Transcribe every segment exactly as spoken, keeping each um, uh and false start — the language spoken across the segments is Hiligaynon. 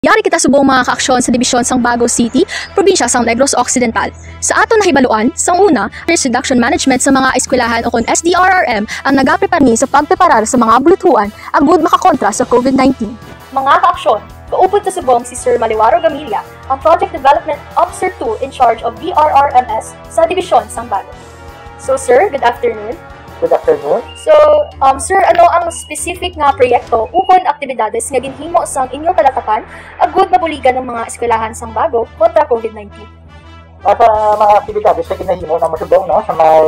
Yari kita subong mga kaaksyon sa dibisyon sang Bago City, probinsya sang Negros Occidental. Sa aton nahibaluan, sang una, risk reduction management sa mga eskwelahan ukon S D R R M ang nagaprepar ni sa pagpreparar sa mga buluthuan agud makakontra sa COVID nineteen. Mga kaaksyon, kaupod sa subong si Sir Maliwaro Gamilla, ang Project Development Officer two in charge of D R R M S sa dibisyon sang Bago. So, sir, good afternoon. Good afternoon. So, um, sir, ano ang specific nga proyekto ukon aktibidades nga ginhimo sang inyong talakapan agud mabuligan ang mga eskwelahan sang Bago kontra COVID nineteen? Ah, sa mga aktibidades na ginahimo na masubong, no, sa may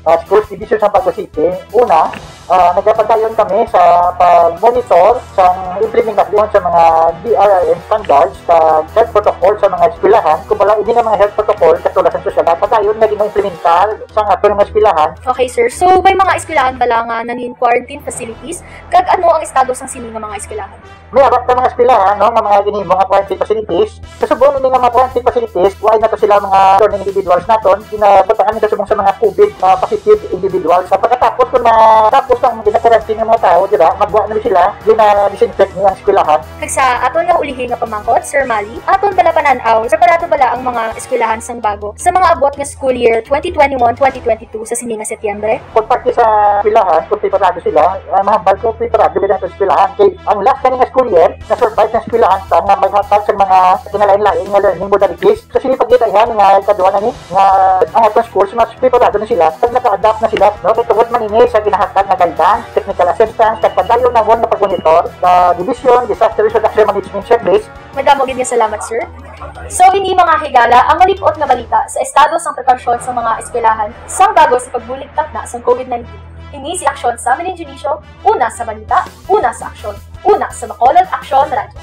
uh, sports division sa Bago City, una, ah, nagapadayon kami sa pag-monitor sa implementasyon sa mga D R R M standards sa health protocol sa mga eskwelahan. Kung wala, hindi na mga health protocol, katulad sa sosyedad, padayon nga gina-implementar sa aton mga eskwelahan. Okay, sir. So, may mga eskwelahan bala nga nangin quarantine facilities? Kag ano ang estado sang sini nga mga eskwelahan? May apat ka mga eskwelahan, no, nga mga ginhimo nga quarantine facilities. Sa subong ini nga mga quarantine facilities, wala na to sila mga learning individuals naton, ginabutangan nila subong sa mga COVID uh, positive individuals. Sa pagkatapos, kung matapos ang gina-quarantine ng mga tao, di ba, magwa na sila, gina-disinfect niya ang eskwelahan. Kag sa aton nga ulihi nga pamangkot, Sir Mali, aton bala panan-aw, preparado bala ang mga eskwelahan sang Bago sa mga abot nga school year twenty twenty-one twenty twenty-two sa sini nga Setyembre? Kung parte sa eskwelahan, kung preparado sila, uh, mahambal ko preparado gid ang eskwelahan. Kay ang last na nga school year, na-survive sa eskwelahan sa nga maghatag sa mga kinalain-lain nga learning modalities. Sa sini pagkita nga ikaduha na ni nga ang atong schools mas preparado na sila pag naka-adapt na sila, no? Kay tungod man ini sa ginahatag nga guidance, technical assistance, kag padayon na nga pag-monitor sa Division Disaster Risk Reduction Management Service. Madamo gid nga salamat, sir. So, ini mga higala ang malip-ot nga balita sa estado sang prekawsyon sa mga eskwelahan sang Bago sa pagbulig takna sang COVID nineteen. Ini si Aksyon sa Malinjunisyo, una sa balita, una sa aksyon, una sa Bacolod Aksyon Radyo.